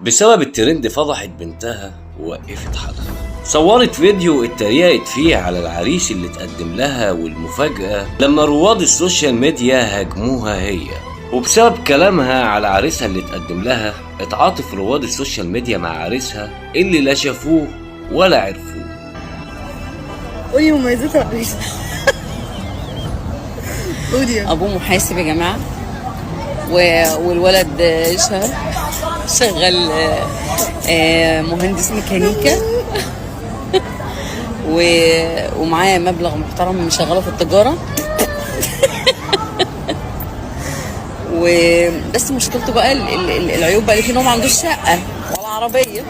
بسبب الترند فضحت بنتها ووقفت حالها. صورت فيديو اتريقت فيه على العريس اللي تقدم لها، والمفاجأة لما رواد ال social media هاجموها هي، وبسبب كلامها على عريسها اللي تقدم لها اتعاطف رواد ال social media مع عريسها اللي لا شافوه ولا عرفوه. قولي مميزات العريس، قولي. ابوه محاسب يا جماعه والولد شغال مهندس ميكانيكا ومعاه مبلغ محترم مشغله في التجاره، وبس مشكلته بقى العيوب بقى اللي فيه ان هو ما عندوش شقه ولا عربيه.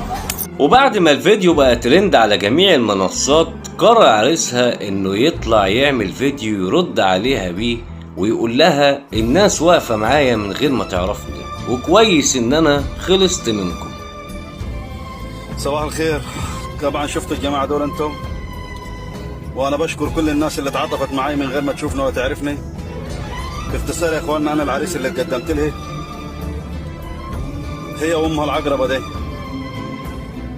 وبعد ما الفيديو بقى ترند على جميع المنصات، قرر عريسها انه يطلع يعمل فيديو يرد عليها بيه ويقول لها الناس واقفة معايا من غير ما تعرفني، وكويس ان انا خلصت منكم. صباح الخير. طبعا شفتوا الجماعة دول انتم، وانا بشكر كل الناس اللي تعاطفت معي من غير ما تشوفني ولا تعرفني. باختصار يا اخواننا، انا العريس اللي قدمت لها هي وامها العقربة دي.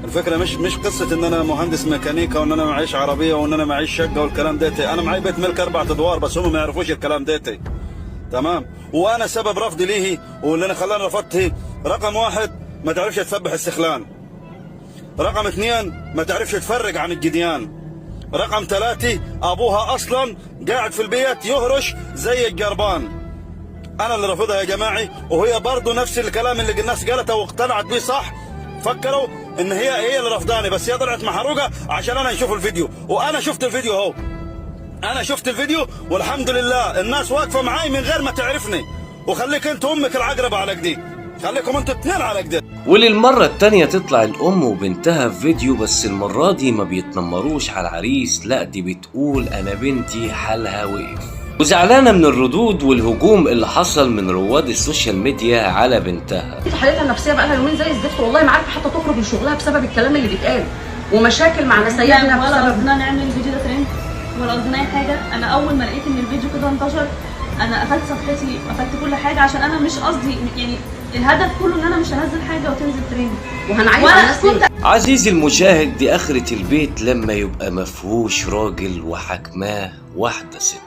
الفكرة مش قصة ان انا مهندس ميكانيكا وان انا معيش عربية وان انا معيش شقة والكلام ده. انا معي بيت ملك 4 ادوار، بس هم ما يعرفوش الكلام ده. تمام، وانا سبب رفضي ليه واللي انا خلاني رفضته: رقم 1، ما تعرفش تسبح السخلان. رقم 2، ما تعرفش تفرق عن الجديان. رقم 3، أبوها أصلا قاعد في البيت يهرش زي الجربان. أنا اللي رافضها يا جماعي، وهي برضو نفس الكلام اللي الناس قالته واقتنعت بيه، صح؟ فكروا إن هي هي اللي رفضاني، بس هي طلعت محروقة عشان أنا نشوف الفيديو، وأنا شفت الفيديو أهو. أنا شفت الفيديو والحمد لله الناس واقفة معاي من غير ما تعرفني. وخليك أنت أمك العقربة على كدي، خليكم أنتوا اثنين على كده. وللمرة التانية تطلع الأم وبنتها في فيديو، بس المرة دي ما بيتنمروش على العريس، لا دي بتقول أنا بنتي حالها وقف، وزعلانة من الردود والهجوم اللي حصل من رواد ال social media على بنتها. حالتها النفسيه بقى لها يومين زي الزفت، والله ما عارفه حتى تخرج من شغلها بسبب الكلام اللي بيتقال، ومشاكل مع نسايبنا ولا بسبب قصدنا نعمل الفيديو ده ترند ولا قصدنا اي حاجه. انا اول ما لقيت ان الفيديو كده انتشر انا قفلت صفحتي، قفلت كل حاجه، عشان انا مش قصدي، يعني الهدف كله ان انا مش هنزل حاجه وتنزل ترند وهنعيب على وانا الناس ليه؟ كنت عزيزي المشاهد، دي آخرة البيت لما يبقى مفهوش راجل وحكماه واحدة ست.